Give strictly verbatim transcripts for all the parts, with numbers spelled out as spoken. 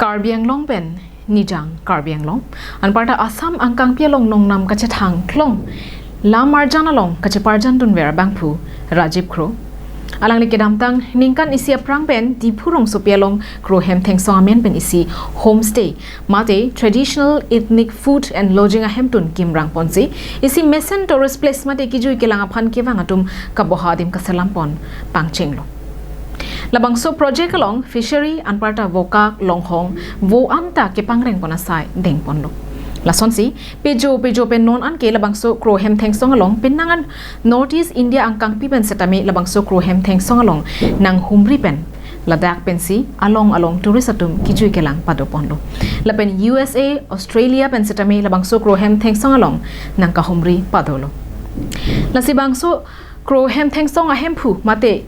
Karbi Anglong pen Nijang Karbi Anglong, anparta Assam angkangpi along nongnam kachethang klong lam arjan along kacheparjan dunver abangphu Rajiv Kro. Alangli kedamtang ningkan isi aphrang pen Diphu rongsopi along Kro Hemthengsong amen pen isi homestay mate traditional ethnic food and lodging ahemtun kimrang ponsi isi mesen tourist place mate kijui kelang aphan kevang atum kaboha adim kaselam pon pangchenglo. Labangso project along fishery anparta vokak, longhong, vo anta kepangreng pon asai deng ponlo. Lasonsi pejo pejo pen non anke labangso Kro Hemthengsong along penang an North East India angkangpi pen setame labangso Kro Hemthengsong along nanghumri pen ladak pensi along along tourist atum kijui kelang pado ponlo. Lapen U S A, Australia pen setame labangso Kro Hemthengsong along nangkahumri padolo. Lasi bangso Kro Hemthengsong ahemphu mate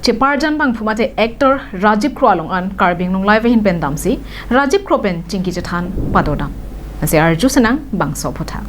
cheparjan abangphu mate actor Rajiv Kro along an Karbi Anglong Live ahin pen damsi Rajiv Kro pen chingki chethan padodam. Lasi arju senang bangso aphuthak.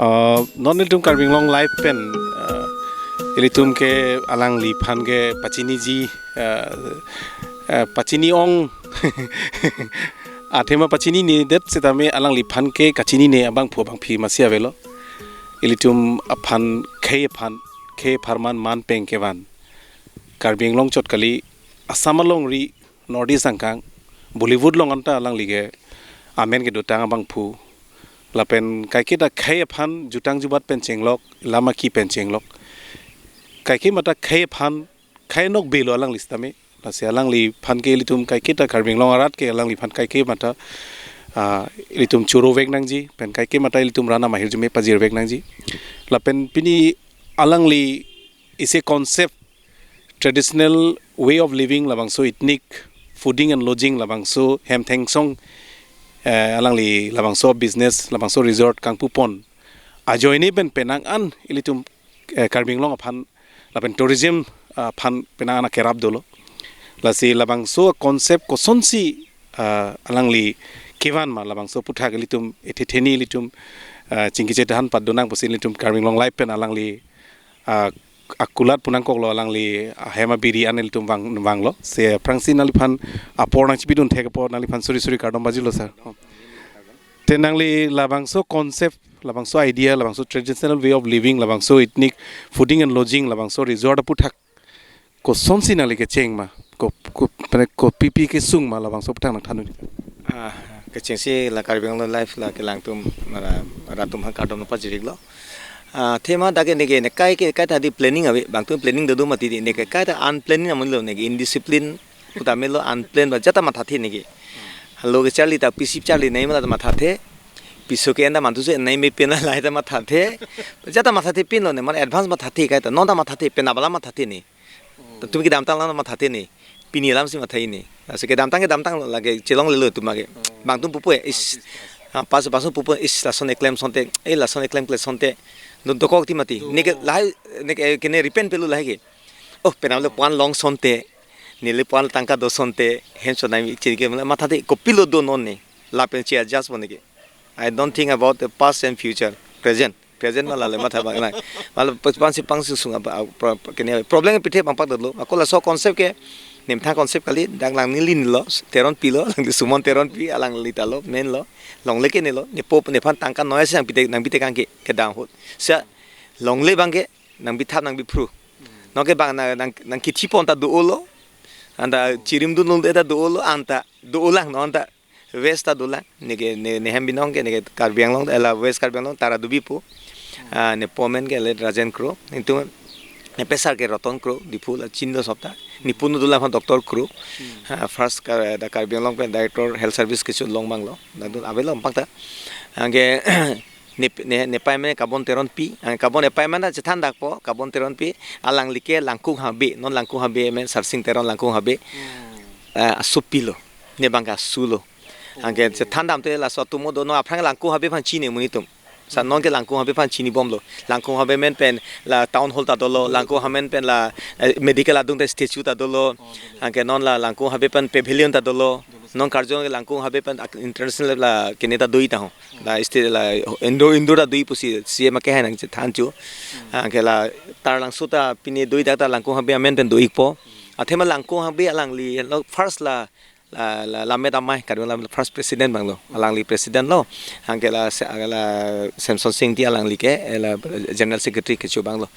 Uh, non ilitum Karbi Anglong Live pen, uh, ilitum ke alangliphan ke pachiniji, uh, uh, pachini ong athema pachininedet setame alangliphan ke kachinine abangphu abangphi masi avelo. Ilitum aphan khei aphan khei apharman man peng kevan. Karbi Anglong chot kali, Assam alongri, North East angkang, Bollywood along anta alangli ke amen kedotang abangphu. Lapen kaiketa khei aphan jutang jubat pen chenglok, lam aki pen chenglok. Kaike mata khei aphan, khei nokbe lo alangli setame. Lasi alangliphan ke ilitum kaiketa Karbi Anglong arat ke alangliphan kaike mata, ah, ilitum choro vek nangji, pen kaike mata ilitum ran amahirjume pajir vek nangji. Lapen pini alangli isi concept traditional way of living labangso ethnic fooding and lodging labangso Hemthengsong, eh, alangli labangso business labangso resort kangpu pon ajoine pen penang an ilitum, eh, Karbi Anglong aphan lapen tourism, ah, aphan penang an akerap dolo. Lasi labangso concept kosonsi, ah, alangli kevan ma labangso aphuthak ilitum ethe theni ilitum, ah, chingki chethan padonang pusi ilitum Karbi Anglong Live pen alangli, ah, akulat pu nangkoklo alangli ahem abiri an ilitum vang, vanglo. Se aphrangsi nangliphan apor nangchipidun thek apor nangliphan suri suri kardom pajirlo sir. Te nangli labangso concept, labangso idea, labangso traditional way of living, labangso ethnic fooding and lodging, labangso resort aphuthak kosonsi nangli kecheng ma, ko, ko, mane kopipi kesung ma labangso aphuthak nangthan un. Ah, kechengsi la Karbi Anglong Live la kelangtum, mara, rat atum aphan kardom pajir-iklo. Ah, athema dak ke neke ne kaike kaita di planning ave, bangtum planning dodo mati di, neke kaita unplanning amonlo, neke indiscipline pu tame lo, unplan ba jata mathathe neke. Halo kecharli ta pisi charli nangji ma ta mathathe. Piso ke-en ta mantu si nangji me pen lahai ta mathathe. Jata mathathe pinlo ne, mane advance mathathe kaita, non ta mathathe, penap alam mathathe ne. Tumi kedamtang alam mathathe ne. Pini alamsi matha-i ne. Lasi kedamtang kedamtang lo, lake chelonglelo atum ke. Bangtum pupo, is. Ha, pas, pas pupo, is, lason eklem asonte. Eh, lason eklem kle asonte. Do, dokok ti mati. Neke lahai, neke, eh, kene repent pelo lahai ke. Oh, penap le puan long asonte. Neli pu-an tangka do asonte hem chonai chirke mala matha de kopilo do non ne. Lapen chi adjust bone ke. I don't think about the past and future. Present. Present mala le matha bang lang. Mala pas-, pansi pangsi sung apa, apa, apa, kene problem pithe bang pak dolo. Ako laso concept ke nemtha concept kali, dak lang neli lo, Teronpi lo, lang Sumon Teronpi, alangli ta lo, main lo, longle ke ne lo, nepo nephan tangka noi si nangpite, nangpite kangke, kedam ahut. Sa longle bang ke, nangpithap nangpiphru. Noke bang na, nang, nangkithi pon ta do-o lo, anta chirimdun lo ta do-o lo, anta do-o lang, no anta West ta dolang, neke ne, nehem binong ke, neke Karbi Anglong, ela West Karbi Anglong, Tara Dubi pu. Ah, nepo amen ke le Rajen Kro, itu nepesar ke Roton Kro, Diphu la chinilo sopta. Nepunu dolang aphan Doctor Kro. Ah, first ka, da Karbi Anglong pen Director Health Service kecho long bang lo. Dadu avelo ampak ta. Anke ne, ne, nepei amen Kabon Teronpi, anke Kabon epei amen ta chethan dakpo, Kabon Teronpi, alangli ke Langkung Habe, non Langkung Habe amen Sarsing Teron Langkung Habe. Ah, asopi lo, ne bang ke asu lo. Anke chethan damte laso atum do non aphrang Langkung Habe aphan chini amonit atum. Sa non ke Langkung Habe aphan chinibom lo. Langkung Habe amen pen la town hall ta dolo, Langkung Habe amen pen la, eh, medical adung ta statue ta dolo. Anke non la Langkung Habe pen pavilion ta dolo. Non karjong Langkung Habe pen ak-, international la kene ta do-i ta ho. La state la indoor, indoor ta do-i pusi C M ke hai nangchethan chu. Anke la Taralangso ta pine do-i dak ta Langkung Habe amen pen do-ikpo. Athema Langkung Habe alangli lo first la, la, la, Lammet Amei, Karbi Anglong first president bang lo. Alangli president lo. Anke la se-, la Semson Sing Ingti alangli ke, eh, la general secretary kecho bang lo.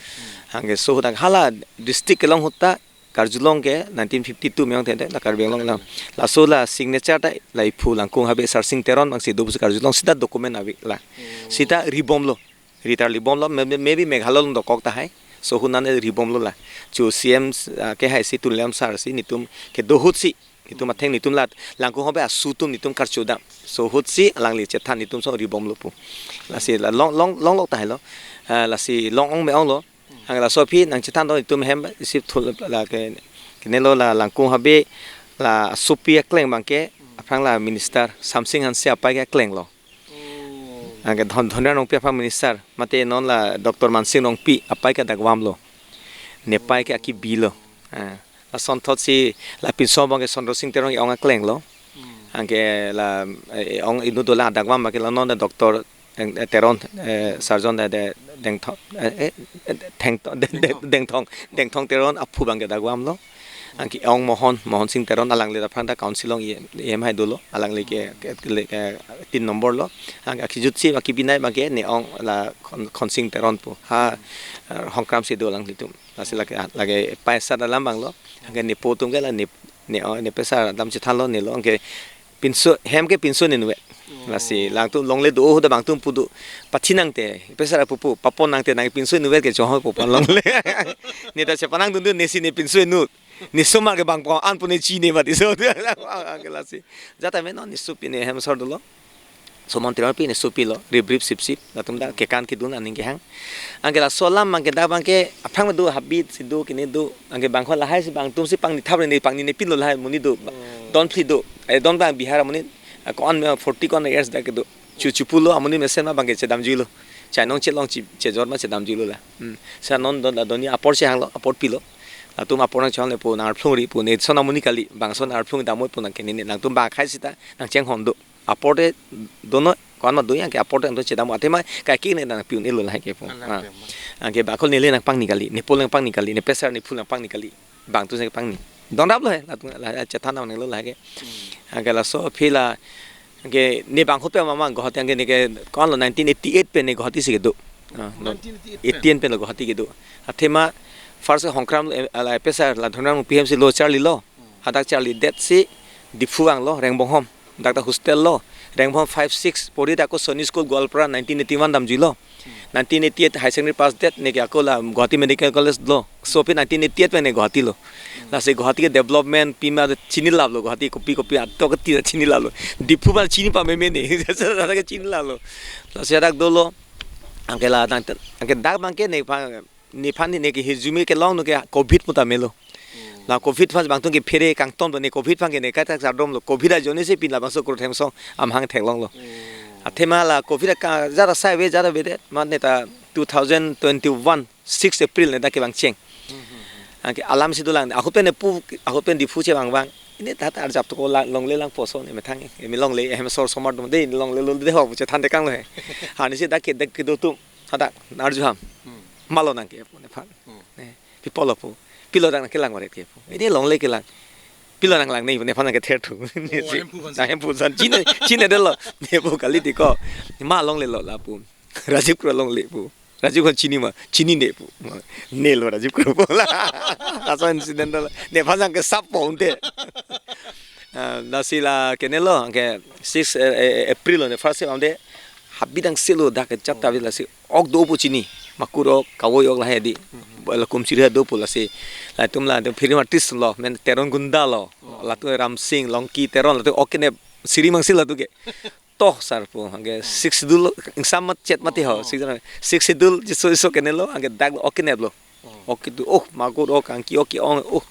Anke so ahut hala district kelong ahut ta karjulong ke nineteen fifty-two meyong thende la Karbi Anglong alam. Laso la signature ta la iphu Langkung Habe Sarsing Teron bang si do pusi karjulong sita document ave la. Sita ribom lo. Ritar libom lo, may-, may-, maybe Meghalaya along dokok tahai. So ahut an ribom lo la. Chu C M, ah, ke hai si Tuliram sir si netum kedo ahut si. Netum atheng netum la Langkung Habe asu atum netum karcho dam. So ahut si alangli chethan netum so ribom lo pu. Lasi la long, long, long lok tahai lo. Ah, lasi long-ong me-ong lo. Anke laso aphi nangchethan do netum hem isi thul la ke, kene lo la Langkung Habe la asopi akleng bang ke aphrang la minister Samsing Hanse apei ke akleng lo. Anke Dhon-, Dhonirap Rongpi aphan minister, mate non la Doctor Mansing Rongpi apei ke Dagvam lo. Nepei ke akibi lo. Ah, lason thot si la pinso bang ke Chandra Sing Teron ke ong akleng lo. Anke la, eh, ong inut dolang Dagvam ke la non la Doctor Deng-, eh, Teron, eh, Surgeon de, de, Dengthong, eh, eh, eh, Thengto-, de, de, Dengthong, Dengthong Teron aphu bang ke Dagvam lo. Anke ong Mohon, Mohon Sing Teron alangli aphrang ta council along E M, E M hai dolo, alangli ke, ke, ke, ke tin number lo. Anke akijut si baki binai bang ke ne ong la Khon-, Khonsing Teron pu. Ha, eh, Hongkram si do alanglitum. Lasi lake, lake paisa dalam bang lo. Anke nepo atum ke la ne, ne, oh, nepesar dam chethan lo ne lo. Anke pinso, hem ke pinso ne nuve. Lasi langtum longle do ahut ta bang atum pu do. Pathi nangte, pesar pupu, papon nangte nang pinso nuve ke chohoi pupan longle. Ne ta chepanang dun dun ne si ne pinso nu. Ne somar ke bang po an pu ne chini mati so. Anke lasi. Jata me no ne sopi ne hem sor dolo. Sumon Teronpi ne sopi lo, rip rip sip sip, latum ta kekan kedun aning kehang. Anke laso alam bang ke dak bang ke aphrang do habit si do kene do, anke bang ko lahai si bang atum si pangni thap re ne pangni nepin lo lahai amonit do. Don phli do. Eh, don bang Bihar amonit, ah, ko-an me forty ko-an years dak kedo. Chu chu pulo amonit mesen ma bang ke chedamjui lo. Chainong chelong chi chejor ma chedamjui lo la. Hmm. Sa non don, doni apor chehang lo, apor pilo. Latum apor nangchehang le pu nang arphlung ri pu ne son amonit kali, bang son arphlung damoi pu nang kene ne nangtum bang khai sita nangchenghon do. Apor te dono ko-an ma do yang ke apor te anto chedam athema kaike ne nang piun elo lahai ke pu. Alam Ah. Tema. Anke ba akol nele nangpangni kali, nepo nangpangni kali, nepesar nephu nangpangni kali. Bang atum si pangni. Donrap lo he, latum la chethan nang lo lahai ke. Anke laso aphi la, anke ne bang ahut pen mama Guwahati anke ne ke ko-an lo nineteen eighty-eight pen ne Guwahati si kedo. Ah, no. Nineteen eighty-eight Eighty-eight pen lo Guwahati kedo. Athema first Hongkram, eh, la pesar la Dhonirap Rongpi hem si lo charli lo. Hadak charlidet si Diphu vang lo, Rengbonghom. Dak ta hostel lo. Rengbonghom five six pori dak ko Sunday School Goalpara nineteen eighty-one damjui lo. Nineteen eighty-eight high secondary pass det ne ke ako la Guwahati Medical College lo. So aphi nineteen eighty-eight pen ne Guwahati lo. Lasi Guwahati ke development pima chinilap lo Guwahati kopi kopi ato kati chinilap lo. Diphu ma chini pameme ne. Jasa ke chinilap lo. Lasi dak dolo. Anke la dak, anke dak bang ke ne pa nephan ne ke hirjume kelong no ke covid puta melo. La covid aphan bang atum ke phere kangton ne covid aphan ke ne kaita chardom lo. Covid ajoine si pin labangso Kro Themsong amahang theklong lo. Athema la covid ka jara sai ve jara ve de. Mane ta two thousand twenty-one six April ne ta kevang cheng. Anke alam si dolang, ahut pen epu, ahut pen Diphu chevang vang. Ini tat arjap to ko la longle lang poso ne methang. Emi longle hem sor somar dum de, longle lo de ho, chethan de kanglo he. Hani si dak ke dak kedo tum. Hadak, arju ham. Hmm. Malo nang ke, nephan. Hmm. Ne, pi pulo pu. Pilo nang kelang varet ke pu. Ini longle kelang. Pilo nanglang ne, nephan nang kether thu. Ne Oh, si, ahemphu aphan si. Ahemphu aphan chine, chine detlo. Ne pu kali ti ko. Ma longlelo lapu. Rajiv Kro longle pu. Rajiv Kro chini ma, chinine pu. Ma, nelo Rajiv Kro pu la. Laso incident lo. Nephan nang ke sap po unte. Ah, lasi la kenelo, anke six, eh, eh, April lo ne first sem amde. Habidang selo dak ke chap ta Oh. Lasi ok do pu chini. Makur ok, kavoi ok lahai di. Hmm. La Kumchiri do pu lasi. Latum la, latum film artist lo, men Teron Gunda lo. Oh. Latum Ram Singh, Longki Teron, latum ok kene siri mangsi latum ke. Toh sar pu, anke Oh. Sixth Schedule, ingsam mat chet mati ho, Oh. Sixth Schedule, Sixth Schedule, jiso jiso kenelo, anke dak ok kenep lo. Oh. Ok tu, oh, makur ok, angki ok ki-ong, oh.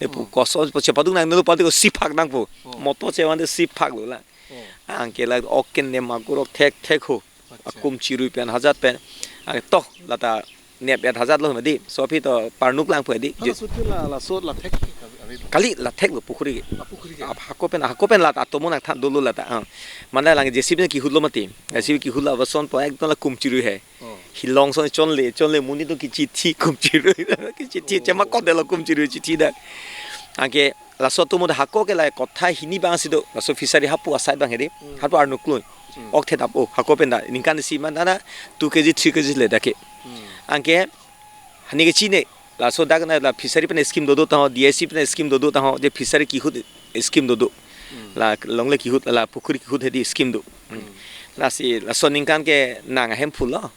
Ne pu Oh. koson, pu chepaduk nangnelo pati ko siphak nang pu. Oh. Motor chevan de siphak lo la. Oh. Anke la ok kene makur ok thek thek ho. Acha. Akum chirui pen hajat pen. Anke toh lata nep et hajat lo mati. So aphi to parnuk lang pu di. Hala Je- sut la, la sut la thek ave. Kali la thek lo pukhuri ke. Ah, pukhuri ke. Ab hako pen, hako pen lata atomo nangthan dolo lata. Ah. Mane lang J C B ne kihut lo mati. J C B kihut la vason po ekdom la kum chirui he. Oh. Hilong son chonle, chonle monit atum kichithi kum chirui. Kichithi Oh. Chema kot de lo kum chirui chithi dak. Anke laso atomo da hako ke la kotha hini bang si do. Laso fishery hapu aside bang he di. Hmm. Hapu arnuk klui. Hmm. Ok thedap oh, hako pen da. Ningkan isi man ana two K G, three K G le dak ke. Hmm. Anke hani ke chine. Laso dak na la fishery pen scheme dodo taho, D I C pen scheme dodo taho, je fishery kihut scheme dodo. Hmm. La longle kihut, la pukhuri kihut he di scheme do. Hmm. Hmm. Lasi, laso ningkan ke nang ahemphu lo.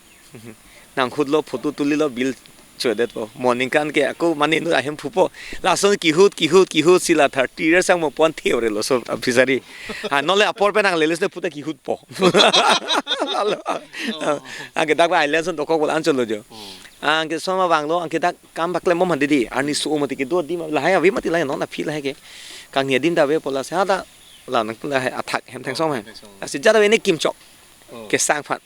Nang hut lo, photo tuli lo, bill chodet po. Mo ningkan ke ako mane nu ahemphu po. Laso kihut, kihut, kihut si la thirty years ang mo pon the ore lo so fishery. Ha, non le apor pen nanglele le puta kihut po. Lalo. Oh. Anke dak island son dokok bol anchot lo jo. Oh. Anke soma vanglo, anke dak kam baklem bom hadi di. Arni su mati kedo di ma, lahai ave mati lahai non aphi lahai ke. Kangni adim da ave pu lasi hadak la nang pu lahai athak hem theng Oh, soma. Hem theng soma. Lasi jada ave ne kimchok. Oh. Kesang aphan.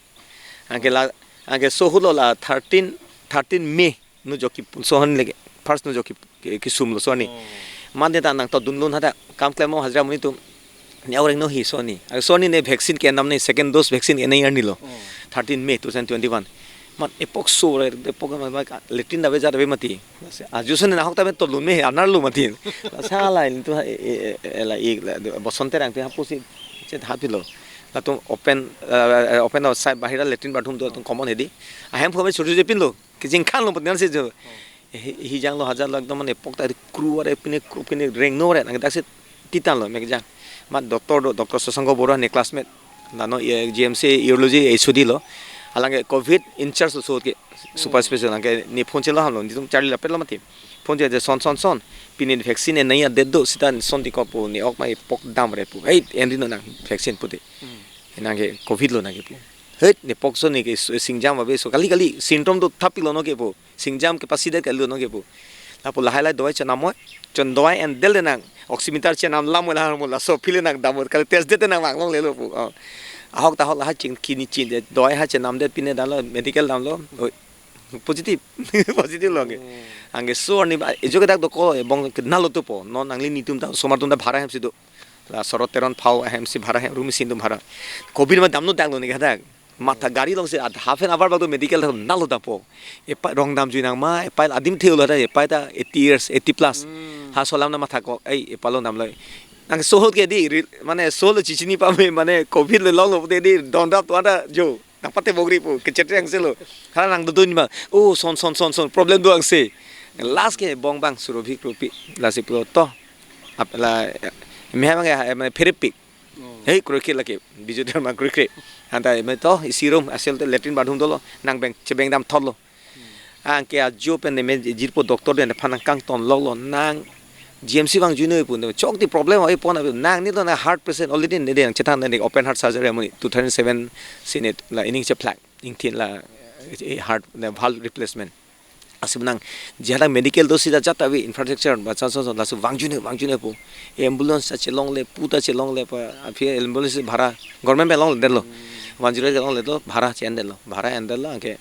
Anke la, anke so hut lo la thirteen, thirteen May nu jo ki so hon leke. First nu jo ki, ki, kisum lo so ni. Oh. Mande ta nangtodun lun hadak kam klem mo hajira monit atum. Ne orang no hi so ni. Anke so ni ne vaccine kenam ne second dose vaccine kenei arni lo. Oh. Thirteen May two thousand twenty-one. Mat epok so re, epok ma, ma, latrine da ave jada ave mati. Ajo so ne nahok ta ave todun me anar lo mati. Sala itu e, e, e, la ik la, Boson Terang pen hapu si chet hapi lo. Latum open, eh, open outside bahira latrine bathroom do latum common he di. Ahemphu ave churchu je pin lo. Kijing khan lo putngan se jo. Hi, hi jang lo hajar lo ekdom mane pok ta kru are pine kru pine reng no are nang dak se titan lo mek jang. Ma doctor do, Doctor Sashanka Bora ne classmate. Nano ye G M C urology H O D lo. Alang ke covid in charge lo so ke super special lang ke ne phone chelo ham lo, nitum charli lapet lo mati. Phone che je son son son. Pine vaccine ne naya det do sita son ti ko pu ne ok mai pok dam re pu. Hei, en ri no nang vaccine pu te. Hmm. Nang ke covid lo nang ke pu. Hei, ne pok so ne ke so, singjam ave so kali kali symptom do thap lo no ke pu. Singjam ke pasi det kali lo no ke pu. Lapu lahai lahai dawai chenam moi. Chon dawai en del de nang. Oximeter chenam lam moi lahai mo laso phile nang dam moi kali test det nang vang longle lo pu. Oh. Ahok ta ahok lahai ching kini chin det. Dawai ha chenam det pine dam lo medical dam lo. Oi. Positive. Positive lo nge. Hmm. Anke so ni ba, ejo ke dak do ko, e bong ke nalo tu po. Non nangli nitum ta, somar tum ta bhara hem si do. La Sorot Teron phau hem si bhara hem, room si tum bhara. Covid ma dam no dak lo ni ke dak. Matha gari along si ad half an hour bak do medical ta nalo dam po. Epai rong dam jui nang ma, epai adim theu lo ta, epai ta eighty years, eighty plus. Hmm. Ha solam na matha ko, ei, epai lo dam lo. Nang so hot ke di, ri-, mane so lo chichini pa me, mane covid le long lo te di, don rap to ada jo. Nang pate bogri pu, kecet yang selo. Hala nang dodun ma. Oh, son, son, son, son. Problem doang se. Last ke bong bang Surabhi Kropi. Lasi pulo to. Ap la, me ha bang ya, me pherepik. Oh. Hei, kroi ke lake. Biju Dharma kroi ke. Anta me to, isi room, asel te latrine bathroom dolo. Nang beng, chebeng dam thot lo. Anke ajo pen ne me jirpo doctor den phan nang kangton lok lo nang G M C vang jui noi pu ne chok ti problem oi pon abi nang ni to na heart patient already ne dei nang chethan ne open heart surgery mo two thousand seven si ne la ining cheplak ingthin la eh, heart ne valve replacement. Asim nang jada medical do sida jat abi infrastructure ba cha so so laso vang jui noi vang jui noi pu ambulance ta chelongle pu ta chelongle pa aphi ambulance bhara government pen longle det lo one zero eight longle do bhara chen det lo bhara en det lo anke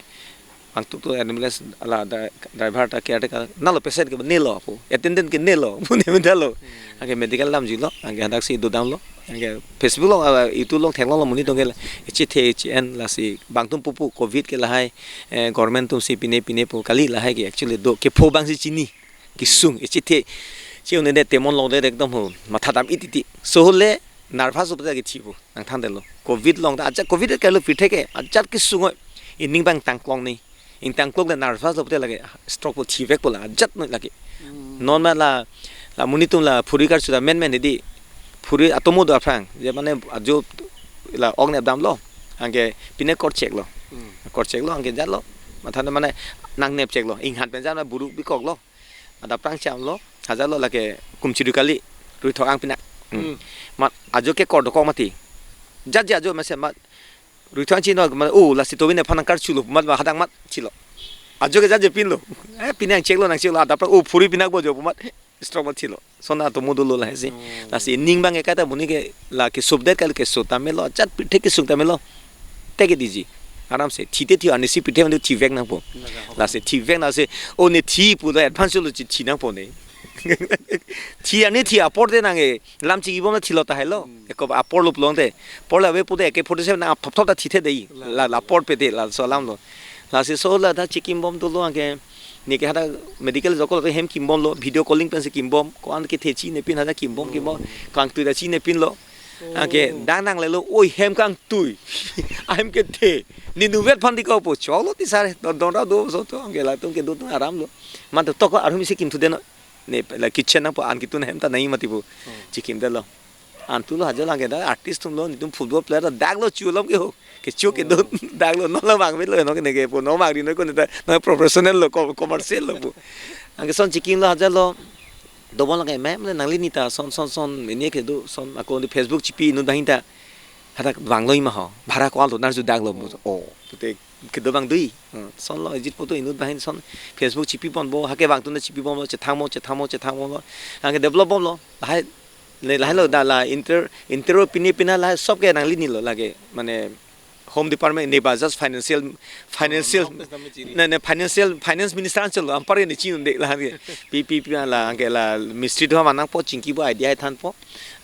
Bangtuk tu ambulance ala dri-, driver ta caretaker nalo, patient ke nelo pu, attendant ke nelo pu ne meda lo. Anke medical damjuilo, anke hadak si dodamlo. Anke Facebook along, ah, YouTube along theklonglo monit atum ke la, echethe echenlo, lasi bangtum pupu covid ke lahai, eh, government atum si pine pine pu kali, lahai ke actually do kepho abang si chini. Kesung, echethe, che-un-edet, temon longdet ekdom ho, matha dam-it-it. Laso ahut le nervous pulote ke thi pu, nangthandetlo. Covid along ta ajat, covid ke lo pirthe ke ajat kesung oi. Ining abang tangklong ni. Ingtangklong le nervous lo pulote lake stroke pu, thivekpo la ajat noi lake. Non ma la, la monit atum la phuri karchu ta menmen hedi. Phuri atomo do aphrang. Je mane ajo la ok nepdamlo. Anke pine kor cheklo. Kor cheklo, anke jatlo. Matha mane nangnep cheklo. Inghan pen jat ma buru bikoklo. Adap aphrang chamlo, hajarlo lake kumchiru kali, ruithok ang pinak. Hmm. Hmm. Mat ajo ke kor dokok mati. Jat je ajo mesen mat ruithok ang chino, mat, oh, lasi tobin aphan nangkarchulo, mat, mat hadak mat chilo. Ajo ke jat je pinlo. Eh, pine nangcheklo, nangcheklo, adap aphrang, oh, phuri pinak bo jo pu mat. Stroke mat chilo. Lason atomo dolo lahai si. Oh. Lasi ining abang ke kaita monit ke la kesupdet kali, keso ta melo, ajat pirthe kesung ta melo. Teke diji. Aram se, thite thi, arnisi pirthe mane thivek nangpo. Lasi thivek nang se, oh ne thi pu ta advance lo, chi thi nangpo ne. Thi arni thi apor te nang e, lam chingkibom la thilo tahai lo. Hmm. Eko apor lo pulote. Apor la ave pulote A K forty-seven nang thop thop ta thithe dei. La, la apor pe de, laso alam lo. Lasi laso la ta chikimbom dolo, anke neke hadak medical jokol hem kimbomlo, video calling pensi kimbom, ko-an kethe chinepin hadak kimbom, kimbom, kangtui ta chinepinlo. Anke dang nanglelo, oi hem kangtui. Ahem kethe. Ne nuvet aphan dikokpo, choklo ti sare, don, don ra do so to, anke latum kedo atum aramlo. Man to toko arhum isi kimthudet noi. Ne la kitchen nangpo, an kitun hem ta nai mati pu. Chikimdetlo. An tulo, hajarlo, anke dak artist atumlo, netum football player ta daklo, chu alam ke ho. Kecho kedo daklo, non la vangvelo, non ke neke pu, non vangri noi ko ne ta, non professional lo, co-, commercial lo pu. Anke lason chikimlo, hajarlo. Dobom lake ma'am le, nangli ni ta son son son, mene kedo son, ako di Facebook chipi inut abang ta. Hadak vanglo ima ho. Bhara ko-an lo, nar ju daklo pu. Oh, pute kedo abang dui. Hmm, lason lo, ejit pu tu inut abang son Facebook chipiponpo, hake bangtum ta chipiponpo, chethangmo, chethangmo, chethangmo lo. Anke develop bomlo. Lahai, le lahai lo, da la inter, inter pine pine lahai sob ke nangli ni lo lake, mane Home Department ne ba just financial, financial, ne, ne financial, finance minister anchot lo, anpar ne chinunde lahai ke. Pi, pi, pi la, anke la mistri do ma nangpo, chingkipo, idea hai thanpo.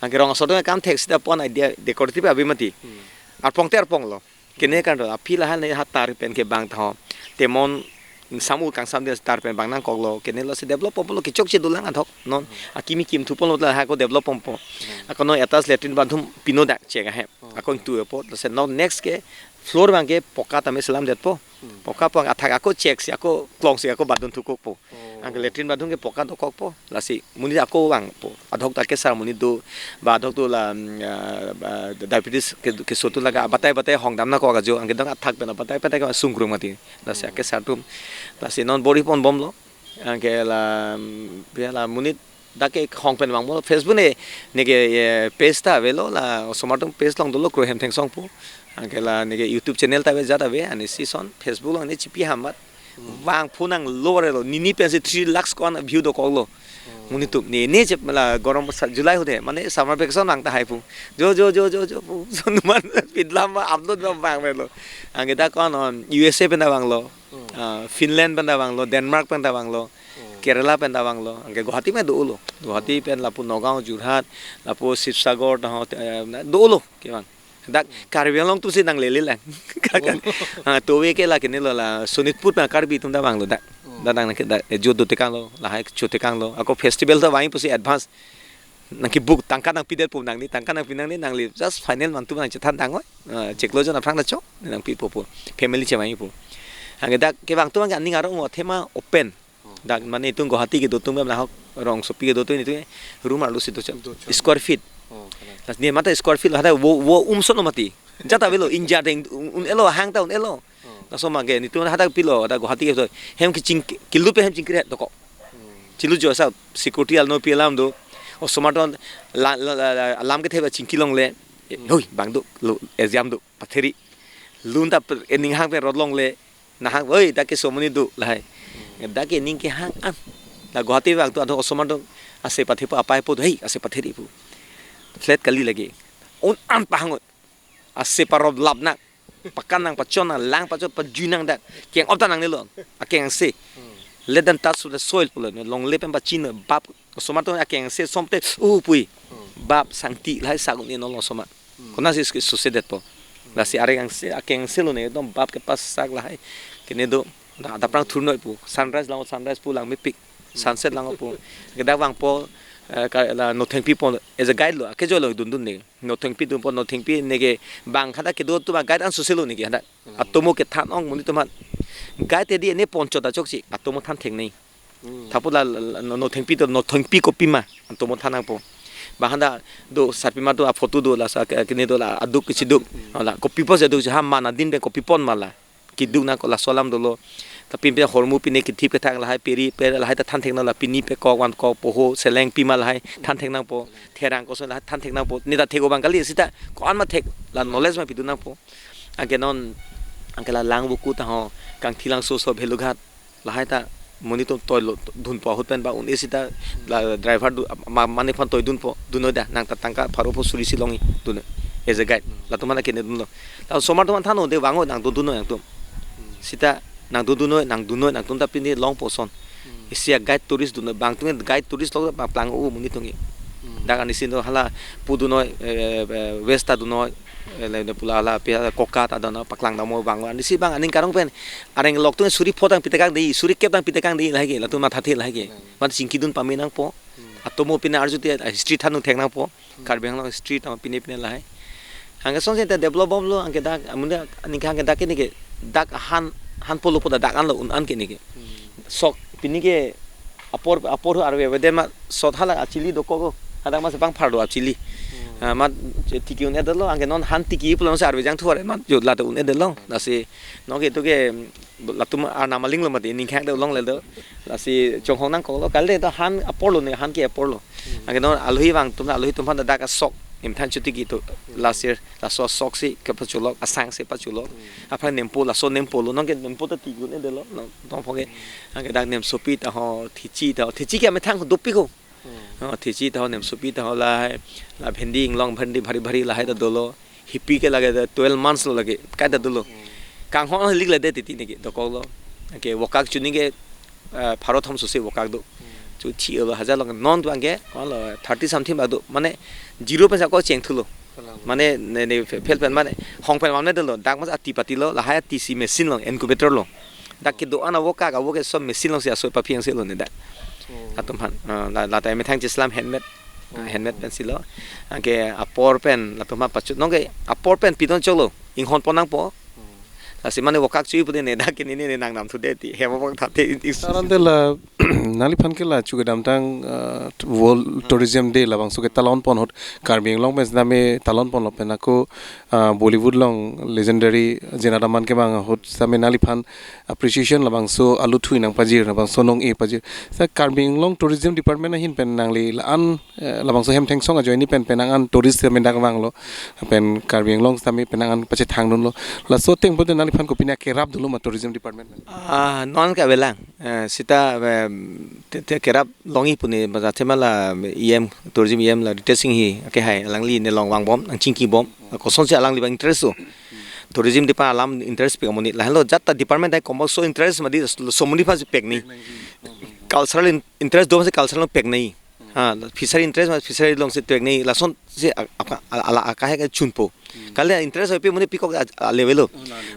Anke rong asor do kam thek sita pon idea decorative ave mati. Hmm. Arpong te arponglo. Kene kan do, aphi lahai ne ha tar pen ke bang tha ho. Temon samu kangsam de tar pen bang nangkoklo. Kene lo si develop bomlo, kechokche dolang adhok non. Akimi kimthuponlo, lahai ko develop bompo. Ako non attached latrine bathroom pino dak chek ahem. Ako ingtui apot, lasi non next ke floor abang ke poka tame selamdetpo. Hmm. Poka pang athak ako chek si, ako klong si, ako bathroom thukokpo. Oh. Anke latrine bathroom ke poka dokokpo. Lasi monit ako vangpo. Adhok ta kesar monit do, ba adhok do la, mm, ah, ah, diabetes ke, keso atum lake batai batai hong dam nangkok ajo, anke dang athak pen batai batai ke sungkrung mati. Lasi, hmm, kesar atum. Lasi non bor-iponbomlo. Anke la, mm, ya la monit dak ke hong pen vangpo, Facebook ne, neke, eh, page ta avelo, la osomar atum page along dolo, Kro Hem Thengsong pu. Anke la neke YouTube channel ta ave, jat ave, arnisi lason Facebook along ne chipi ham mat. Hmm. Vangphu nanglo, arelo, nini pensi three lakhs ko-an view dokoklo. Hmm. Monit atum, ne, ne chep la gorom sa July ahut he, mane summer vacation vang tahai pu. Jo, jo, jo, jo, jo pu. Lason man pidlam ma upload ma vang melo. Anke dak ko-an non U S A pen ta vanglo. Hmm. Ah, Finland pen ta vanglo, Denmark pen ta vanglo. Hmm. Kerala pen ta vanglo, anke Guwahati ma dolo. Guwahati pen lapu Nagaon, Jorhat, lapu Sibsagar, ta ho, eh, dolo kevang. Dak Karbi Anglong atum si nanglele lang. Kakan. Oh. Ah, tove ke la kene lo la Sonitpur pen Karbi atum ta vanglo dak. Oh. Dak nang ke dak, eh, jut dotekanglo, lahai chotekanglo. Ako festival ta vang pusi advance nangkebook, tangka nangpidetpo nangli, tangka nangpi nangne, nangli just final mantu nangchethan dang oi. Ah, chiklo jon aphrang ta chok, nangpipo pu. Family chevangpo. Anke dak kevang atum anke aning arong athema open. Dak mane itum Guwahati kedo atum, lahok rong asopi kedo atum, itum room arlo si dochot. Dochot. Square feet. Oh, kalang. Lasi ne mata square feet lo, hadak vo, vo umson lo mati. Jat avelo, ingjat un, un-elo, hang ta un-elo. Oh. Laso abang ke netum hadak pilo, hadak Guwahati ke to. Hem keching, kilu pe hem chingkri dokok. Hmm. Chilu jo sa security alno pi alam do. Osomar atum la, la, la, la, alam kethe ba chingki longle. Hmm. Hoi, bang do, lo, exam do, patheri. Lun ta per, ening hang pen rot longle. Nahang, oi, dak ke somoni do, lahai. Dak ke ning kehang an. La Guwahati vang atum, atum osomar atum ase pathepo, apaipo, hei, ase patheripo. Flat kali lake. Un-an pahang oi. Ase parop lap nang. Pakan nang, pachon nang, lang pachon, pajui nang dak. Keng-op ta nangnelo. Akeng angse. Let them touch the soil pulo, ne longle pen pachino, bap, osomar atum akeng angse somte, uh, pui. Bap sangti lahai sak un-e non osomar. Konatsi susedetpo. Lasi areng angse, akeng angse lo ne, ekdom bap kepasak lahai. Kene do, na, daprang thurnoi pu. Sunrise lang, sunrise pu lang mepik. Sunset lang pu. Kedak vangpo, eh, ka, la Nothengpi pon, as a guide lo, akejoi lo dundun ne. Nothengpi dunpo, Nothengpi neke bang khada kedo atum a-guide an suse lo neke hada. Atomo kethan ong monit atum aphan. Guide edi ne ponchot achok si, atomo than thek nei. Thapu la, la, la, Nothengpi do, Nothengpi kopima, atomo than nangpo. Bang hada do, sarpima do, a-photo do, la sa ke, kene do, la aduk kesiduk. La kopi pon si aduk si, ha man adin pen kopi pon ma la. Keduk nangkok, laso alam dolo. Tapi pine ahormu pine kethip kethang lahai peri, peri lahai ta than thek nang, la pini pekok, vamkok, poho, seleng pima lahai than thek nangpo. Therang koson lahai than thek nangpo. Ne ta thek-o abang kali sita ko-an ma thek, la knowledge ma pidun nangpo. Anke non, anke la Langvoku ta ho, Kangthilangso, so Bhelughat. Lahai ta monit atum toilo, dunpo ahut pen ba un-e sita, la driver do, ma, mane aphan toi dunpo, dunoi da, nang ta tangka pharo pho suri si longji, dunoi. As a guide. Latum aphan kene dunlo. La osomar atum aphan than-o de, vang-o, nang dun, dunoi nangtum. Sita nang dun, dunoi, nang dunoi, nangtum ta pine longpo ason. Isi a-guide tourist dunoi, bang atum guide tourist lo bang plang-o monit atum ke. Dak anisi do hala pu dunoi, eh, eh, West ta dunoi, eh, le, le pu la hala pi hala Koka ta dunoi, paklang dam-o bang. Anisi bang aning karong pen. Areng lok atum suri pho tang pitekang di, suri kep tang pitekang di lahai ke, latum mathathe lahai ke. Mat chingki dun pame nangpo. Atomo pine arju te, ah, history than nung thek nangpo. Karbi Anglong history tang pine pine lahai. Anke song seta develop bomlo, anke dak, amun dak, aningkang ke dak ke neke, dak han, han polo pu ta dak anlo un-an ke neke. Sok, pini ke apor, apor hu arve, arve de ma sot hala achili dokok ko. Hadak ma sepang phar do achili. Ah, ma tiki un-edetlo, anke non han tiki pulo se arve jangthu are ma jo la do un-edetlo. Lasi, non ke to ke, latum arnam aling lo mati, ningkhang do longle do. Lasi chonghong nangkoklo, kali do han apor lo ne, han ke apor lo. Anke non alohi vang atum, alohi atum aphan dak asok, nemthan chuti ki to last year, laso asok si kepachulok, asang si pachulok. Aphan nempo, laso nempo lo, non ke nempo ta tiki un-edetlo, non tong pho ke. Anke dak nemsopi ta ho, thichi ta ho, thichi ke amethang dopik ho. Oh, thichi ta ho, nemsopi ta ho lahai, la bhendi inglong bhendi bhari bhari lahai ta dolo. Hipi ke lake ta twelve months lo lake, kai ta dolo. Kanghon lik le de titi neke, dokoklo. Anke wokak chuni ke, eh, pharo thom sose wokak do. Chu thi lo hajar lo, non tu anke, ko-an lo, thirty something bak do. Mane, zero pen sa ko chengthulo. Mane, ne, ne, fe-, fel pen mane, hong pen mane dolo, dak mas ati patilo, lahai ati si machine lo, incubator lo. Dak kedo-an awokak, awokak so machine lo si asoi paphi angse lo ne dak. Latum aphan, ah, la, la ta methang chislam handmade. Ah, handmade pen si lo. Anke apor pen, latum aphan pachut. Non ke apor pen pidun choklo. Inghon pon nangpo. Lasi mane wokak chui pu de ne dak ke ne ne nang namthu de ti. Hem abang thathe. Saran de la, nangliphan ke la chu kedamtang, ah, World Tourism Day labangso ke talon pon ahut Karbi Anglong pen sitame talon ponlo pen ako, ah, Bollywood along legendary Jenat Aman kevang ahut sitame nangliphan appreciation labangso alutthu nangpajir labangso nong-e pajir. Sa Karbi Anglong Tourism Department ahin pen nangli la-an, eh, labangso hem thengsong ajoine pen penang an tourist sitame dak vanglo. Pen Karbi Anglong sitame penang an pachethangdunlo. Laso ateng pu de nangliphan kopine kerap dolo ma Tourism Department? Ah, non ke avelang. Eh, sita, eh, te, te kerap longji pu ne, ba athema la E M, Tourism E M la Ritesh Enghee, ake hai, alangli ne long vangbom, nangchingkibom, kosonsi alangli abang interest do. Tourism department alam interest pik amonit, lahenlo jat ta department hai komok so interest mati, so amonit aphan si pek ni. Cultural in-, interest do si cultural pek ni. Ha, fishery interest ma fishery along si pek ni, lason si a-, a-, a-, ala akahe ke chunpo. Kali interest ave pu amonit pikok a, a level lo.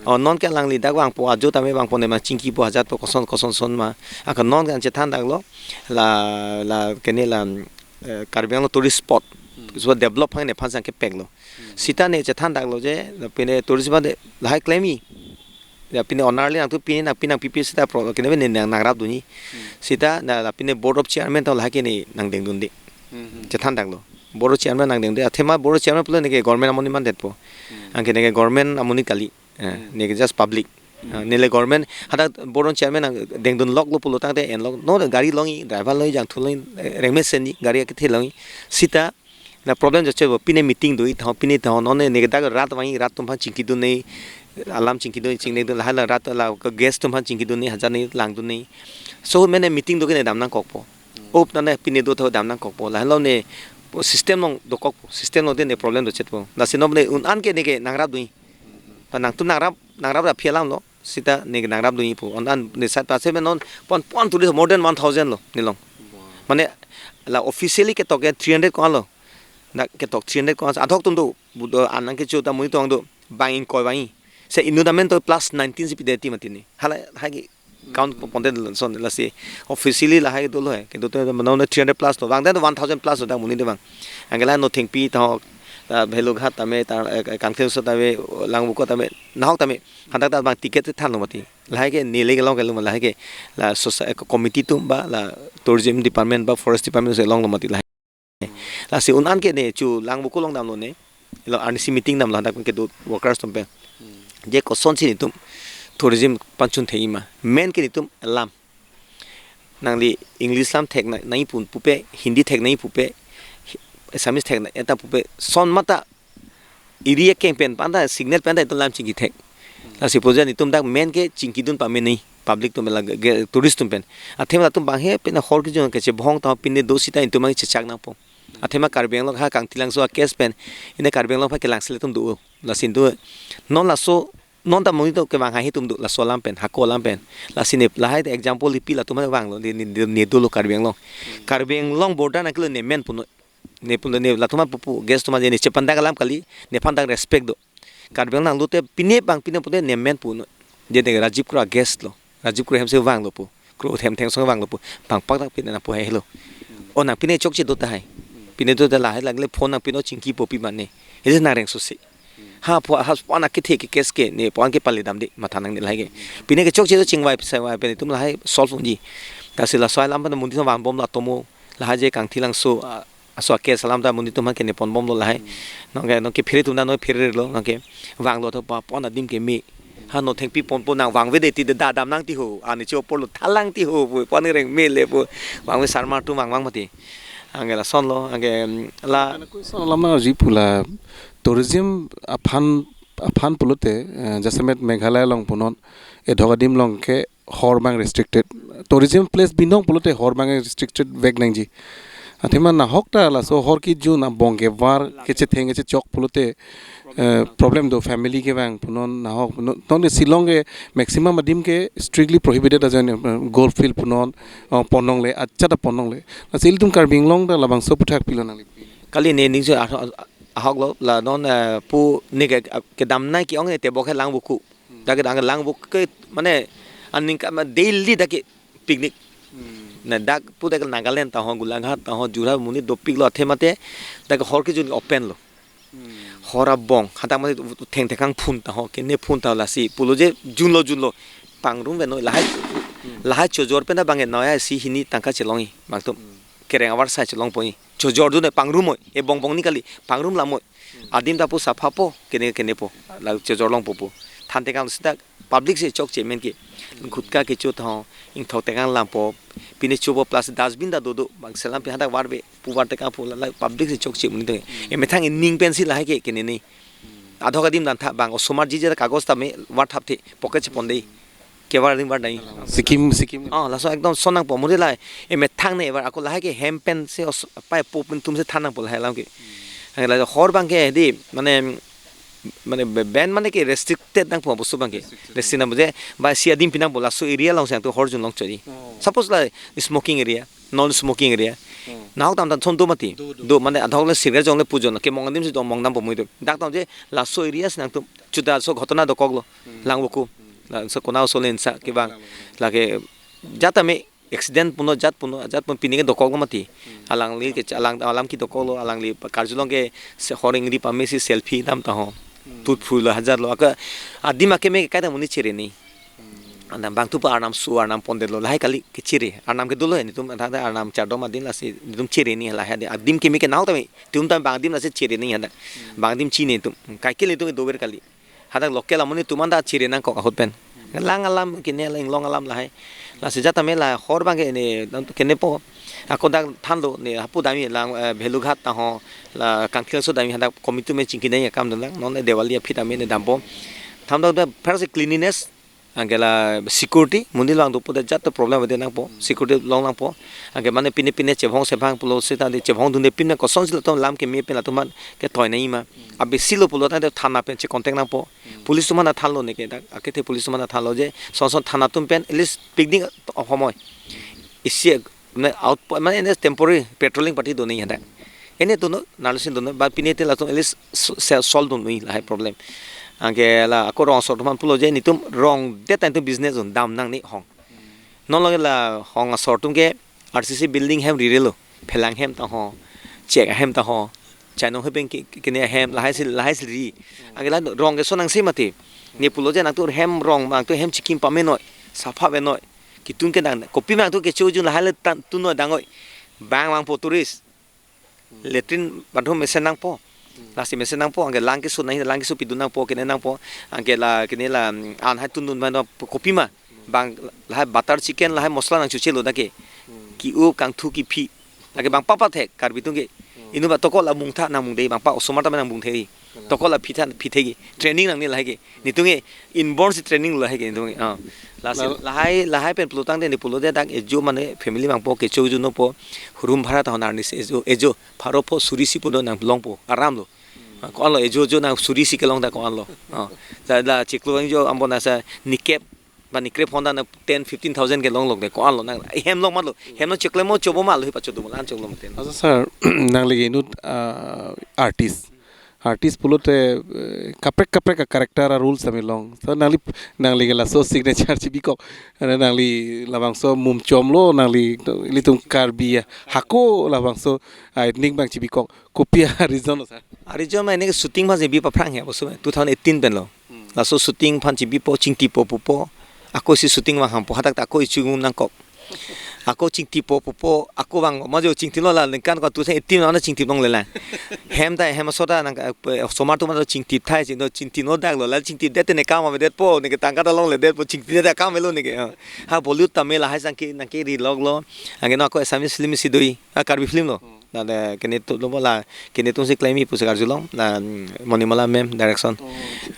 Oh, non ke alangli dak vangpo, ajo tame vangpo ne ma chingkipo, hajatpo koson koson son ma. Anke non ke an chethan daklo, la, la kene la, eh, Karbi Anglong tourist spot. So develop hangne aphan si nangkepeklo. Sita ne chethan daklo je, la pine tourism de lahai klemji. Ya pine owner le nangtum pine nangpi nangpipe sita pro kene ne nang, nangrapdunji. Sita na la pine board of chairman ta lahai ke ne nangdengdunde. Chethan daklo. Board of chairman nangdengde. Athema board of chairman pulo neke government amonit mandetpo. Anke neke government amonit kali. Eh, neke just public. Ah, nele government hadak board of chairman nangdengdunloklo pulo tangte enlok. Non gari longji, driver longji, jangthu longji, eh, rengme senji, gari akethe longji. Sita la problem jachebo, pine meeting do-ik tha ho, pine tha ho, non ne dak rat vangji, rat atum aphan chingkidun ne, alam chingkidun, chingdengdun, lahai la rat la guest atum aphan chingkidun ne, hajar ne langdun ne. So mene meeting do ke ne dam nangkokpo. Up nane pine do tha ho dam nangkokpo. Lahenlo ne system along dokokpo, system along de ne problem dochetpo. Lasi non ne un-an ke neke nangrapdunji. Nangtum nangrap nangrap ra aphi alam lo. Sita ne nangrap dunji pu. On an ne sat pase me non pon pon tourist more than one thousand lo nelong. Mane la officially ketok ke three hundred ko-an lo. Na ketok three hundred ko-an adhok atum do. Budo anang kecho ta monit atum do. Bang ingkoi bang i. Se inut amen to plus nineteen si pideti mati ne. Hala hagi count ponte son lasi officially lahai dolo hai. Kedo to mano ne three hundred plus lo. Bang dan one thousand plus lo dak monit do bang. Anke la Nothengpi ta, ta Bhelughat tame ta, eh, Kangthilangso tame, Langvoku tame, nahok tame. Hadak ta bang ticket thanlo mati. Lahai ke neli kelong kelong lahai ke la sosa-, eh, committee atum ba la tourism department ba forest department si longlo mati lahai. Lasi un an ke ne chu Langvoku along damlo ne. Lo arnisi meeting damlo hadak ke do workers atum pen. Je kosonsi netum tourism pangchun thei ma. Main ke netum alam. Nangli English alam thek na, nangji pu pupe, Hindi thek nangji pupe, Assamese thek na, eta pupe, son mata area keng pen panta, signal panta itum lam chingki thek. Lasi puja netum dak main ke chingkidun pame nangji, public atum la ge-, ge-, tourist atum pen. Athema latum bang he pen hor kejun kechebhong ta pine do sita itum ang chechak nangpo. Athema Karbi Anglong ha Kangthilangso a case pen, ine Karbi Anglong aphan kelang sele atum do. Lasi do, non laso, non ta monit atum kevang hai atum do, laso alam pen, hako alam pen. Lasi ne, lahai te example ipi latum vanglo, ne, ne, ne dolo Karbi Anglong. Karbi Anglong border nangkelo ne main puno. Ne pulo ne latum pupu guest atum je ne chepandak alam kali, nephan dak respect do. Karbi Anglong nanglote pine bang pine pute ne main puno. Je ne Rajiv Kro a guest lo. Rajiv Kro hem si vanglo pu. Kro hem theng song vanglo pu. Bang pak dak pine nangpu hai lo. O nang pine chokche do tahai. Pine do ta lahai lagle phone nang pine chingkipo pi mane. Isi nang reng susi. Ha pho ha pho anak kethe ke case ke ne pon ke pali damde matha nangne lahai ke. Pine ke chokche do chingvai sai vai pen itum lahai solve unji. Lasi laso alam pen monit atum vangbomlo atomo lahai je Kangthilangso, ah, aso a case alam ta monit atum aphan kene ponbomlo lahai. Nonke nonke phere atum ta noi pherelo nonke vanglo to pa pon adim keme. Ha Nothengpi ponpo nang vangvede ti da dam nang ti ho. Ani cho porlo thalang ti ho pu pon reng mele pu. Vangve sarma atum vang vang mati. Anke lasonlo anke, mm, la Ana question alam nangji pu la tourism aphan aphan pulote, eh, jasemet Meghalaya along punon edhok adim along ke hor bang restricted. Tourism place binong pulote hor bang restricted vek nangji. Athema nahok ta laso hor kejun abong kevar kechetheng kechechok pulote, eh, problem do family kevang punon nahok punon. Nonke Shillong ke maximum adim ke strictly prohibited ajoine, eh, golf field punon, oh, ponongle, achat ta ponongle. Lasi ilitum Karbi Anglong ta labangso aphuthak pilo nangli? Kali ne ning ahok lo la non, eh, pu ne ke, kedam nai ke-ong ne tebok he Langvoku. Dak ke dang Langvoku ke mane aningkan ma daily dak ke picnic. Na dak pu dak Nagaland ta ho, Golaghat ta ho, Jorhat monit dopiklo athema te dak hor kejun open lo. Hor abong hadak mane thengthekang phun ta ho, kene phun ta lasi pulo je junlo junlo pangrum ve noi lahai. Lahai chojor pen ta bang noi isi hini tangka chelongji bangtum. Kereng avar sai chelongpo. Chojor dun pangrum moi, e bongbong ni kali, pangrum lam moi. Adim ta pu sapha po, kene kene po, la chojor longpo pu. Than tekang sita public si chokche main ke. Gutka kecho ta ho, ingthok tekang lampo, pine chopo plus dustbin ta dodo, bang selam pi hadak varve, pu var tekang pu la, la public si chokche monit atum. E methang ining pensi lahai ke, kene ni. Adhok adim dan tha bang osomar jije kagos tame var thap the pocket chepon dei. Kevar ring var dai. Sikkim, Sikkim. Oh, laso ekdom son nangpo muri lai. E methang ne var ako lahai ke hem pen se os pai po pen tum se than nangpo lahai alam ke. Hang la hor bang ke di mane mane be-, ban mane ke restricted nangpo bostu bang ke. Restricted. Restrict nangpo je ba si adim pi nangpo laso area along sang tu hor junlong chori. Oh. Suppose la smoking area, non smoking area. Hmm. Nahok tam tam thon do mati. Do, do. Do mane adhok le cigarette jong le pujon ke mong adim si do mong dampo mui do. Dak tam je laso area si nangtum chuta so ghotona dokoklo. Hmm. Langvoku. Hmm. Laso konat aso len sa kevang. Langvoku. Lake jat tame accident puno jat puno jat pun pini ke dokoklo mati. Hmm. Alangli ke alang alam ke dokoklo alangli karjulong ke se horing ri pame si selfie dam ta ho. Hmm. Tut phu lo hajar lo aka adim akeme ke kai ta monit chere ni. Ana bang tu pa arnam su arnam pondetlo lahai kali kechere arnam ke dolo netum ada arnam chardom adim lasi netum chere ni lahai adim keme ke nau tame tum tam bang adim lasi chere ni hadak bang adim chini tum kaikil netum dover kali hadak local amonit tum anda chere nangkok ahut pen lang alam kene lang long alam lahai lasi jat tame la hor bang ke ne kene po ako dak thanlo ne hapu dami lang, eh, Bhelughat ta ho la Kangthilangso dami hadak committee me chingki dai akam dun lang non Diwali aphi tame ne dampo thamdak da first cleanliness Anke la security, monit vang dopo de jat to problem ave nangpo, security long nangpo. Anke mane pine pine chevong chevang pulo seta de chevongdunde pine kosonsi latum lam keme pen latum man ketoi nangji ma. Abisi lo pulo tangte thana pen che contact nangpo. Police atum aphan thanlo neke dak, akethe police atum aphan thanlo je, son son thana atum pen, at least picnic ahomoi. Isi ne outpost, mane ne temporary patrolling party do nangji hadak. Ene do non, narlisin do non, ba pine te latum at least s-, se-, solve do nangji lahai problem. Anke la ako rong asor atum aphan pulo je, netum rong det tangte business un dam nangne hong. Non lo la hong asor atum ke R C C building hem rirelo, phelang hem ta ho, chek hem ta ho, chainong he pen ke, ke, kene hem, lahai si, lahai si ri. Anke la rong ke so nangse mati. Ne pulo je nangtum hem rong, nangtum hem chikim pame noi, sapha ve noi. Kitung ke nang, kopi nangtum kecho jun lahai le tan tu noi dang oi. Bang vangpo tourist. Latrine bathroom mesen nangpo. Lasi mesen nangpo, anke lang keso nangji, lang keso pidun nangpo, kene nangpo. Anke la, kene la, mm, an hai tundun ban kopi ma. Bang lahai butter chicken, lahai mosla nangchochelo dak ke. Ki-u kangthu kiphi. Lake bang papa thek, Karbi atum ke. Inut ba tokol la mungtha nang mungde, bang pa osomar tame nang mungthe. Tokol la phitha, phithe ke. Training nangne lahai ke. Netum ke inborn si training lahai ke netum ke. Ah. Lasi lahai, lahai pen pulo tangte ne pulo de dak ejo mane family vangpo kecho juno po. Room bhara ta honar ni ejo, ejo. Pharo pho suri si pulo nang longpo. Aram lo. Ah, ko-an lo ejo jo nang suri si kelong ta ko-an lo. Ah. La, la chiklo vang jo ambo nasa nikep ba nikrep honda na ten fifteen thousand ke longlok de ko-an lo nang. Hem long mat lo. Hem long chiklo mo chobo mat lo hi pacho do mo lan choklo mo ten. Asa sir, nangli ke inut, ah, artist. Artist pulote, eh, kaprek kaprek a-character a-role sitame long. So nangli, nangli ke laso signature chibikok. Ane nangli labangso mum chomlo, nangli ilitum Karbi a hako labangso a-ethnic bang chibikok. Kopi a-reason lo sir? A-reason ma ene shooting ma je bi paphrang he, bosu two thousand eighteen pen lo. Laso shooting aphan chibipo, chingtipo pupo. Ako si shooting vang hampo, hadak ta ako ichu nangkok. Ako chingtipo pupo, ako vang ma jo chingtilo la ningkan ko two thousand eighteen na chingti longle la. Hem ta hem aso ta nang, eh, osomar atum ta chingti thai chingti, chingti no dak lo, la chingti det ne kam ave detpo, ne ke tangka ta longle detpo, chingti det kam lo ne ke. Ha Bollywood Tamil lahai sang ke nang keri lok lo. Anke no ako Assamese film si doi. Ah, Karbi film lo. Lale kene atum lo la, kene atum si klem-i pusi karjulong, la, mm, Monimala ma'am direction.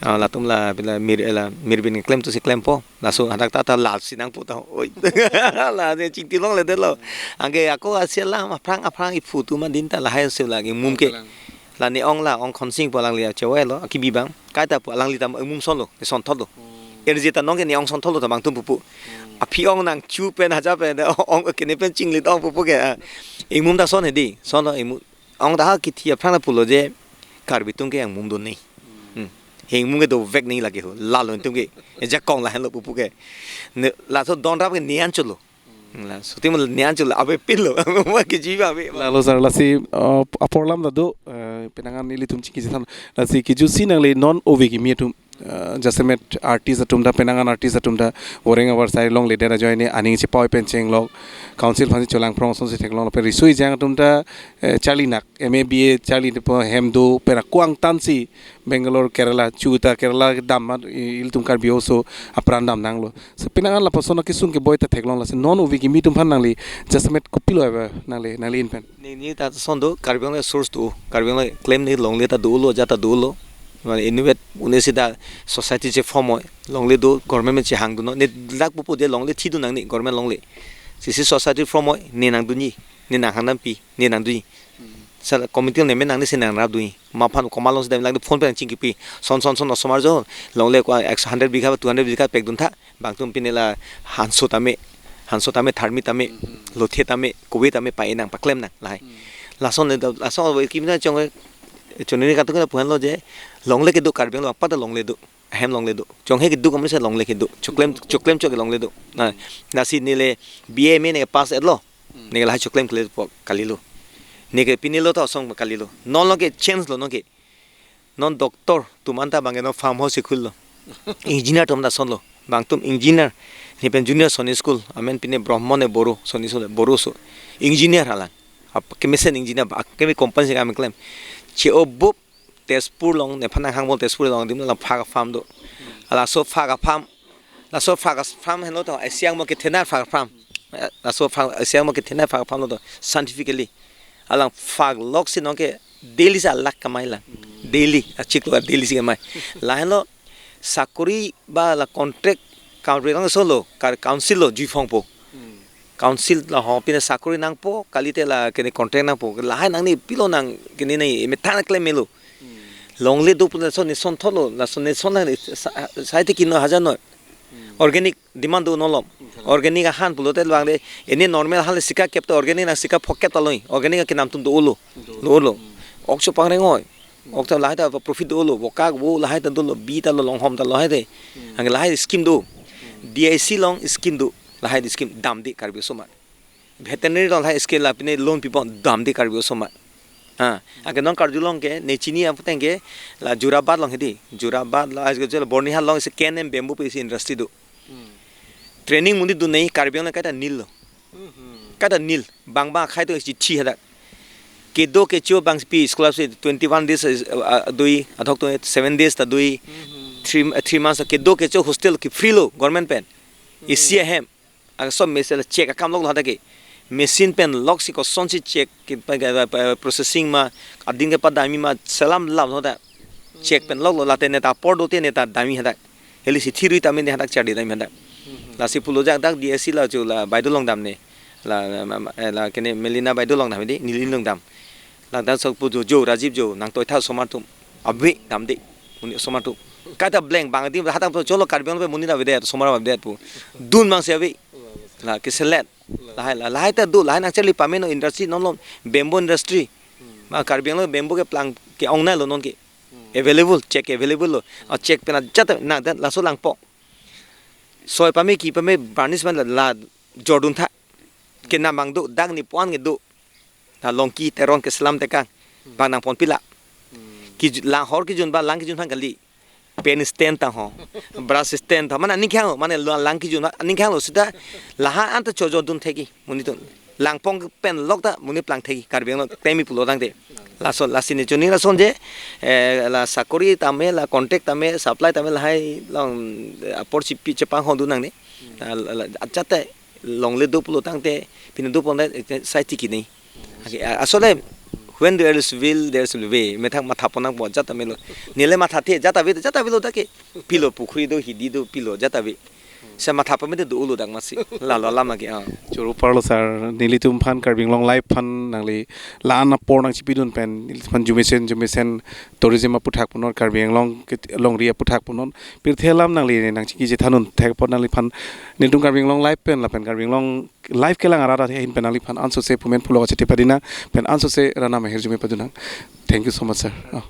Ah, latum la, la Mir, la Mirbin klem atum si klempo. Laso hadak ta ta lal si nangpo ta. Oi. La ne chingti longle det lo. Anke ako asia la aphrang aphrang iphu atum adin ta lahai si lagi mum ke. La ne ong la ong Khonsing pu alangli achewai lo, akibi bang. Kaita pu alangli ta mum son lo, ne sonthot lo. Erje ta nong ke ne ong sonthot lo ta bang atum pupu. Aphi ong nangchu pen haja pen de ong kene pen chinglit ong pupu ke, ah. Ingmum ta son hedi, son lo ingmum. Ong ta ha kithi aphrang ta pulo je Karbi atum ke ingmum do ne. Hmm. Ingmum ke dovek ne lake ho, lalo atum ke. Ejakong lahenlo pupu ke. Ne, laso don rap ke nian cholo. La shooting ma nian cholo, ave pin lo. Ma kiji ba ave. Lalo sir, lasi, uh, apor lam ta do, uh, penang an ilitum chingki chethan. Lasi kijutsi nangli non ove kimi atum, uh, jasemet artist atum ta, penang an artist atum ta, voreng avar sai longle det ajoine aning chepoi pen chenglok, council aphansi cholang phrong asonsi theklong lapen riso ejang atum ta, eh, charli nak, M A B A charli depo hem do, pen ako angtan si, Bangalore, Kerala, chuta Kerala kedam mat, i-, ilitum Karbi oso apran dam nanglo. Si penang an lapuson akesung keboi ta theklong lasi non ove kimi atum aphan nangli jasemet kopilo ave nangli, nangli in pen. Ne, ne ta son do, Karbi Anglong source do, Karbi Anglong klem ne longle ta dolo, ja ta dolo. Mane inutvet une sida society che form oi, longle do, government chehang dunlo, ne dak pupu de longle thi dun nangne, government longle. Sisi society form oi, ne nangdunji, ne nanghang dampi, ne nangdunji. Sir, committee ne men nangne si nangrap dunji. Ma aphan komat along si dam lang phone pen chingkipi. Son son son osomar jo. Longle ko ek hundred bigha, two hundred bigha pekdun tha. Bang atum pine la hanso tame, hanso tame, tharmi tame, lothe tame, kove tame pa-e nang, paklem nang lahai. Lason le, lason ove kimi na chong, chonini katu na puhan lo je, longle kedo Karbi Anglong, apa ta longle do, hem longle do. Chonghe kedo kamu se longle kedo. Choklem, choklem chok longle do. Na, lasi neli B A M A ne pass et lo. Ne lahai choklem kle po kalilo. Ne ke pine lo ta osong kalilo. Non lo ke change lo non ke. Non doctor atum anta bang ke non farmhouse si khul lo. Engineer atum ta son lo. Bang atum engineer. Ne pen junior Soni school. Amen pine Brahmo ne Boro. Soni school Boro so. Engineer alang. Ap kemesen engineer ba keme company si kam klem. Che-o bup Tezpur along, nephan nanghang bol Tezpur along, dim la phak farm do. Laso phak farm, laso phak farm henlo to, Asiang mo kethena phak farm. Laso phak, Asiang mo kethena phak farm lo to, scientifically. Alang phak lok si nong ke daily sa lakh kamai lang. Daily, achiklo daily si kamai. Lahenlo, sakori ba la contract Karbi Anglong solo, kar council lo juiphongpo. Hmm. Council lahai pine sakori nangpo, kalite la kene contract nangpo, lahai nangne pilo nang kene nai methan klem melo. Hmm. Longle do pulo laso nison thotlo, laso nison la sa-, sai te kino hajar noi. Hmm. Organic demand do nolom. Hmm. Organic ahan pulote labang de, ene normal ahan le sika kep to organic nang sika phok kep ta loi. Organic ke nam tum do ulo. Do. Lo ulo. Hmm. Ok chopang rengoi. Hmm. Ok ta lahai ta profit dolo, bokak bo lahai ta dolo, bi ta lo, longhom ta lo hai te. Hmm. Anke lahai scheme do. Hmm. D I C along scheme do, lahai scheme damde Karbi osomar. Veterinary along lahai scheme la pine loan pipo damde Karbi osomar. Ha, anke non karjulong ke, ne chini apoteng ke, la Jorabat along hedi, Jorabat la, as ke Bornihal along isi K N M bamboo pi isi industry do. Hmm. Training monit dun nai Karbi Anglong kaita nil lo. Hmm. Kaita nil, bang bang akhai atum isi thi hadak. Kedo kecho bang pi school si twenty one days, uh, uh, dui, adhok to seven days ta dui, Hmm. three, uh, three months, kedo kecho hostel ke free lo, government pen. Hmm. Isi ahem, aso machine check akam lok lo hadak ke. Machine pen lok si kosonsi check ke pa, pa, pa, processing ma, adin ke padami ma, selam lam lo hadak. Check pen lok lo, late neta apor do te neta dami hadak. Heli si thirui tame ne hadak chardi dami hadak. Hmm. Lasi pulo jak dak D I C la chu la Baidu along damne. La, la, ma, ma, eh, la kene Melina Baidu along dam di, Nilin along dam. Ladak sok pu jo, jo, Rajiv jo, nangtoi tha osomar atum. Ave damde, monit osomar atum. Kaita blank, bang di hatang cholo Karbi Anglong pen monit avedet, osomar avedet pu. Dun bang si ave. La keselet. Lahai, la, lahai ta do, lahai nangcharli pame non industry non lo, bamboo industry. Ma Karbi Anglong bamboo keplang ke-ongnei lo non ke. Available, check available lo. A check pen ajat nang dan laso langpo. Soi pame ki pame burnish man la, la jordun tha. Ke namang do, dak ni puan ke do. Na Longki Teron ke selam tekang. Bang nangpon pila. Ki ju-, lang hor kejun ba lang kejun aphan kali. Pen stand ta ho. Brush stand ta. Mane ningkhang, mane lo lang kejun ba ningkhang lo sita. Lahai anta chojordun theki. Monit atum. Langpong pen lok ta monit plang theki. Karbi Anglong temi pulo tangte. Lason, lasi ne choni lason je, eh, la sakori tame, la contract tame, supply tame lahai along, eh, apor chipi chepang hondun nangne. La, la, la, ajat te longle do pulo tangte, pine do pulo tangte, eh, sai tiki nei. Oke, a-, asole, when there is will, there is way. Methang matha pon nangpo, ajat tame lo. Neli matha the, ajat ave, ajat ave lo dak ke. Pilo pukhri do, hidi do, pilo, ajat ave. Sa matha pame te do ulo dak masi. La lo alam lagi, ah. Choro parlo sir, nelitum aphan Karbi Anglong Live aphan nangli la-an apor nangchipidun pen, nelitum aphan jumesen, jumesen tourism aputhak punon, Karbi Anglong ke longri aputhak punon. Pirthe alam nangli nangchingki chethanun thek apot nangliphan nelitum Karbi Anglong Live pen lapen Karbi Anglong Live kelang arat ahin pen nangliphan ansose pumen pulo kachete padina pen ansose rana mahir jume padunang. Thank you so much, sir. Oh.